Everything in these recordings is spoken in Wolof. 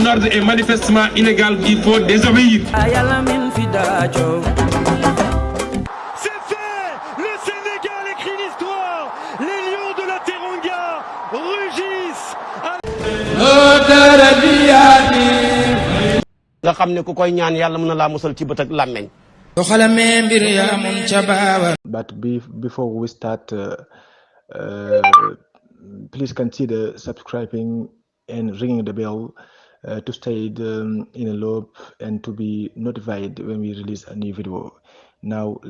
ordre est manifestement illégal, il faut désobéir. C'est fait. Le Sénégal écrit l'histoire. Les lions de la Teranga rugissent. nga xam ne ku koy ñaan yàlla mën na laa musal ci bët ak làmmeñ. But before we start, please consider subscribing and ringing the bell to stay in a loop and to be notified when we release a new video. Now,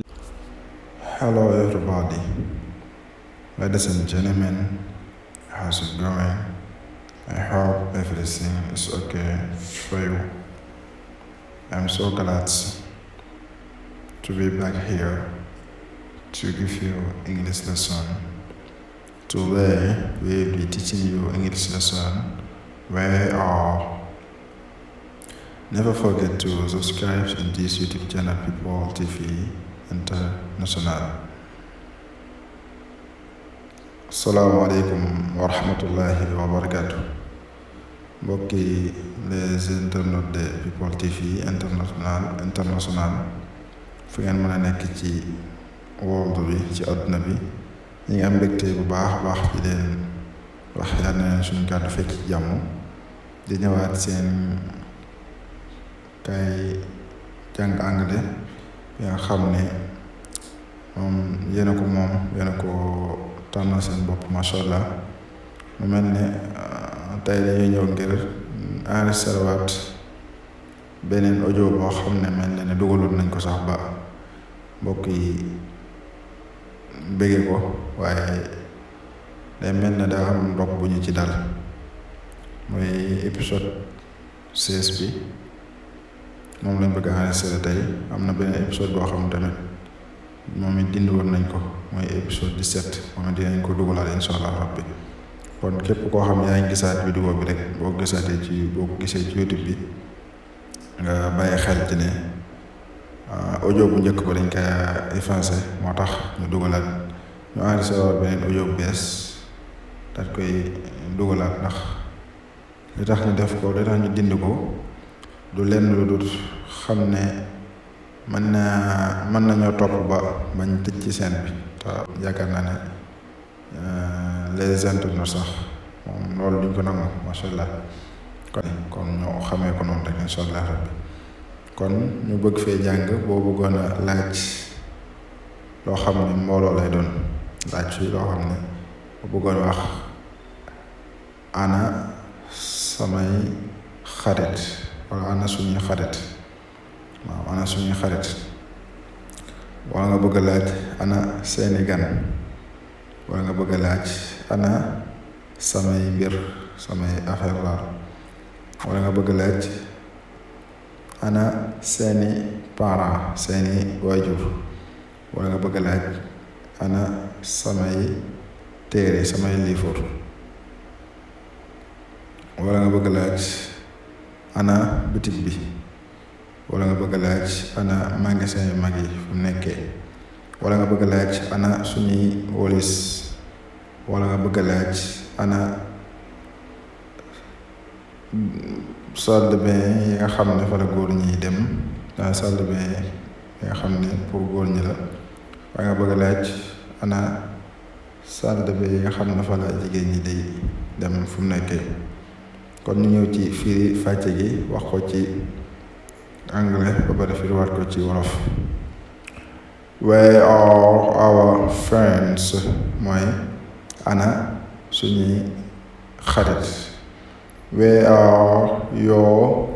hello everybody, ladies and gentlemen, how's it going? I hope everything is okay for you. I'm so glad to be back here to give you English lesson. Today we'll be teaching you English lesson. Never forget to subscribe to this YouTube channel, People TV International. Assalamu alaikum wa rahmatullahi wa barakatuh. Mbokki les internautes de People TV International fu ngeen mën a nekk ci world bi ci àdduna bi ñi ngi am mbégte bu baax a baax ci leen wax yal na leen suñu kàddu fekk ci jàmm di ñëwaat seen Kaay jàng anglais bi nga xam ne moom yéen a ko tànnal seen bopp macha allah mu mel ne tey dañuy ñëw ngir enregistré waat beneen audio boo xam ne mel ne dugaloon nañ ko sax ba mbokk yi bëgge ko waaye day mel ne daa am ndox bu ñu ci dal mooy épisode 16 bi moom lañ bëgg a enregistré tey. am na beneen épisode boo xam tamit moom it dindi woon nañ ko mooy épisode 17 moom it dinañ ko dugalaat insha allah rabbi. kon képp koo xam yaa ngi gisaat vidéo bi rek boo ko gisee ci YouTube bi nga bàyyi xel ci ne audio bu njëkk ba dañ koy effacé moo tax ñu dugalaat ñu enregistré waat beneen audio bu bees dañ koy dugalaat ndax li tax ñu def ko li tax ñu dindi ko du lenn lu dul xam ne mën nañoo topp ba bañ tëj ci scène bi te yaakaar naa ne les internautes sax moom loolu duñ ko nangu macha allah kon ñoo xamee ko noonu rek incha allah rabbi. kon ñu bëgg fee jàng boo bëggoon a laaj loo xam ne mbooloo lay doon laaj fii loo xam ne boo bëggoon wax ana samay xarit wala ana suñuy xarit waaw ana suñuy xarit wala nga bëgg a laaj ana seeni gan wala nga bëgg a laaj ana samay mbir samay affaire la wala nga bëgg a laaj ana seeni parents seeni waajur wala nga bëgg a laaj ana samay téere samay livre wala nga bëgg a laaj ana bitig bi wala nga bëgg a laaj ana magasin yu mag yi fu nekkee wala nga bëgg a laaj ana suñuy wolis wala nga bëgg a laaj ana salle de bain yi nga xam ne fa la góor ñi dem salle de bain yi nga xam ne pour góor ñi la wala nga bëgg a laaj ana salle de bain yi nga xam ne fa la jigéen ñi day dem fu mu nekkee. kon ñu ñëw ci firi fàcce gi wax ko ci anglais ba pare firiwaat ko ci wolof. Where are our friends mooy ana suñuy xarit. Where are your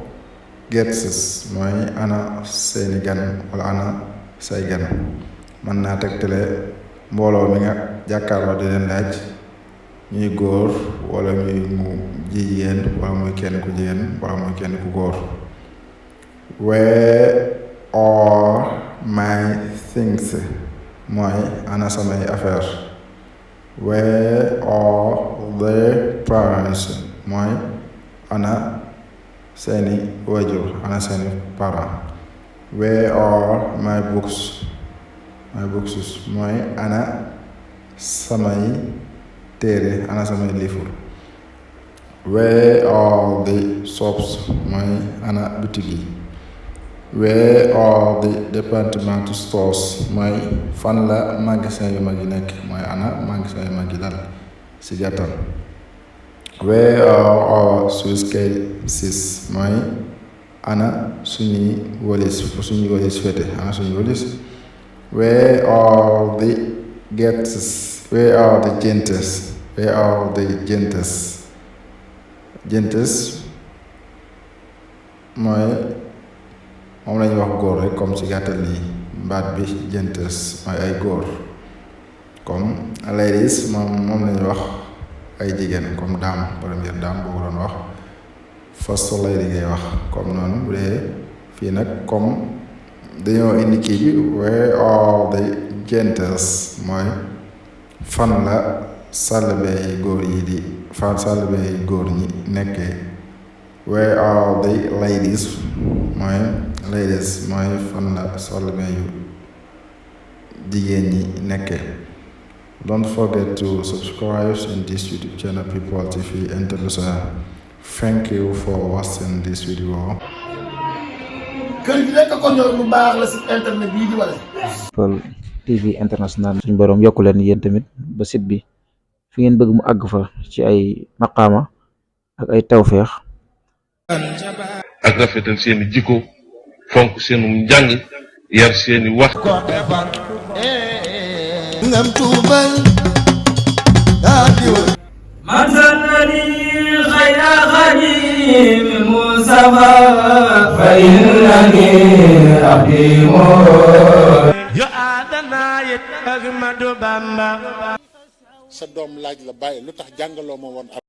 guests mooy ana seeni gan wala ana say gan. mën naa tegtale mbooloo mi nga jàkkaarloo di leen laaj ñuy góor wala muy mu jigéen wala muy kenn ku jigéen wala muy kenn ku góor. Where are my things mooy ana samay affaire. Where are their parents mooy ana seeni wajur ana seeni parents. Where are my books mooy ana samay téere ana samay livre. where are the shops mooy ana boutique yi. Where are the department stores mooy fan la magasin yu mag yi nekk mooy ana magasin yu mag yi dal ci gàttal. Where are our suitcases mooy ana suñuy walis fete ana suñuy walis. Where are the gentes where are the gentes where are the gentes gentes mooy moom lañuy wax góor rek comme ci gàttal nii baat bi gentes mooy ay góor comme ladies moom lañuy wax ay jigéen comme dame première dame boo ko doon wax first lady ngay wax comme noonu bu dee fii nag comme dañoo indi kii bi where are the gentes mooy fan la sàllbey góor yi di fan sàllbey góor ñi nekkee. Where are the ladies mooy fan la sàllbey yu jigéen ñi nekkee. Don't forget to subscribe in this YouTube channel People TV International. Thank you for watching this video. kër gi nekk ko ñëw lu baax la ci internet bii di wala. People TV International suñu borom yokku leen yéen tamit ba site bi fi ngeen bëgg mu àgg fa ci ay maqaama ak ay tawféex. ak rafetal seeni jikko fonk seenu njàng yar seeni wax. ngam tuubal daa diwa man sanani xayra xadim Mustafa fa innani axdimu yo aadana yet Ahmadu Bamba sa doom laaj la bàyyi lu tax jàngaloo ma woon